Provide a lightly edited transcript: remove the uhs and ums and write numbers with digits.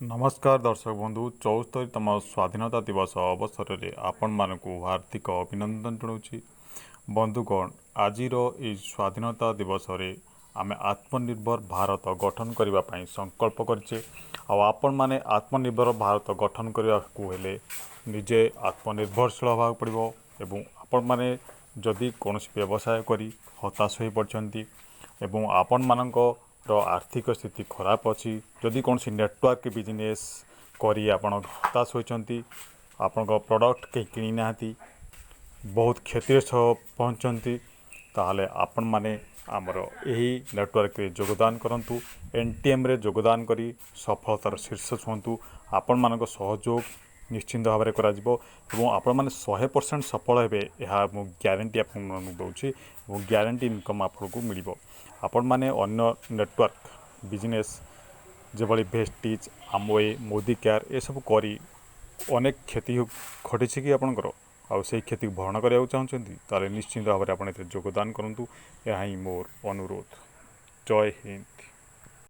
ନମସ୍କାର ଦର୍ଶକ ବନ୍ଧୁ, 74ତମ ସ୍ୱାଧୀନତା ଦିବସ ଅବସରରେ ଆପଣମାନଙ୍କୁ ହାର୍ଦ୍ଦିକ ଅଭିନନ୍ଦନ ଜଣାଉଛି। ବନ୍ଧୁଗଣ, ଆଜିର ଏହି ସ୍ୱାଧୀନତା ଦିବସରେ ଆମେ ଆତ୍ମନିର୍ଭର ଭାରତ ଗଠନ କରିବା ପାଇଁ ସଂକଳ୍ପ କରିଛେ। ଆଉ ଆପଣମାନେ ଆତ୍ମନିର୍ଭର ଭାରତ ଗଠନ କରିବାକୁ ହେଲେ ନିଜେ ଆତ୍ମନିର୍ଭରଶୀଳ ହେବାକୁ ପଡ଼ିବ। ଏବଂ ଆପଣମାନେ ଯଦି କୌଣସି ବ୍ୟବସାୟ କରି ହତାଶ ହୋଇପଡ଼ିଛନ୍ତି ଏବଂ ଆପଣମାନଙ୍କର ଆର୍ଥିକ ସ୍ଥିତି ଖରାପ ଅଛି, ଯଦି କୌଣସି ନେଟୱାର୍କ ବିଜନେସ୍ କରି ଆପଣ ହତାଶ ହୋଇଛନ୍ତି, ଆପଣଙ୍କ ପ୍ରଡ଼କ୍ଟ କେହି କିଣି ନାହାନ୍ତି, ବହୁତ କ୍ଷତିର ସହ ପହଞ୍ଚନ୍ତି, ତାହେଲେ ଆପଣମାନେ ଆମର ଏହି ନେଟୱାର୍କରେ ଯୋଗଦାନ କରନ୍ତୁ। ଏନ୍ଟିଏମ୍ରେ ଯୋଗଦାନ କରି ସଫଳତାର ଶୀର୍ଷ ଛୁଅନ୍ତୁ। ଆପଣମାନଙ୍କ ସହଯୋଗ ନିଶ୍ଚିନ୍ତ ଭାବରେ କରାଯିବ ଏବଂ ଆପଣମାନେ 100% ସଫଳ ହେବେ, ଏହା ମୁଁ ଗ୍ୟାରେଣ୍ଟି ଆପଣମାନଙ୍କୁ ଦେଉଛି ଏବଂ ଗ୍ୟାରେଣ୍ଟି ଇନକମ୍ ଆପଣଙ୍କୁ ମିଳିବ। ଆପଣମାନେ ଅନ୍ୟ ନେଟୱାର୍କ ବିଜନେସ୍ ଯେଭଳି ଭେଷ୍ଟିଜ୍, ଆମୱେ, ମୋଦି କେୟାର ଏସବୁ କରି ଅନେକ କ୍ଷତି ଘଟିଛି କି ଆପଣଙ୍କର? ଆଉ ସେଇ କ୍ଷତିକୁ ଭରଣା କରିବାକୁ ଚାହୁଁଛନ୍ତି, ତାହେଲେ ନିଶ୍ଚିନ୍ତ ଭାବରେ ଆପଣ ଏଥିରେ ଯୋଗଦାନ କରନ୍ତୁ। ଏହା ହିଁ ମୋର ଅନୁରୋଧ। ଜୟ ହିନ୍ଦ।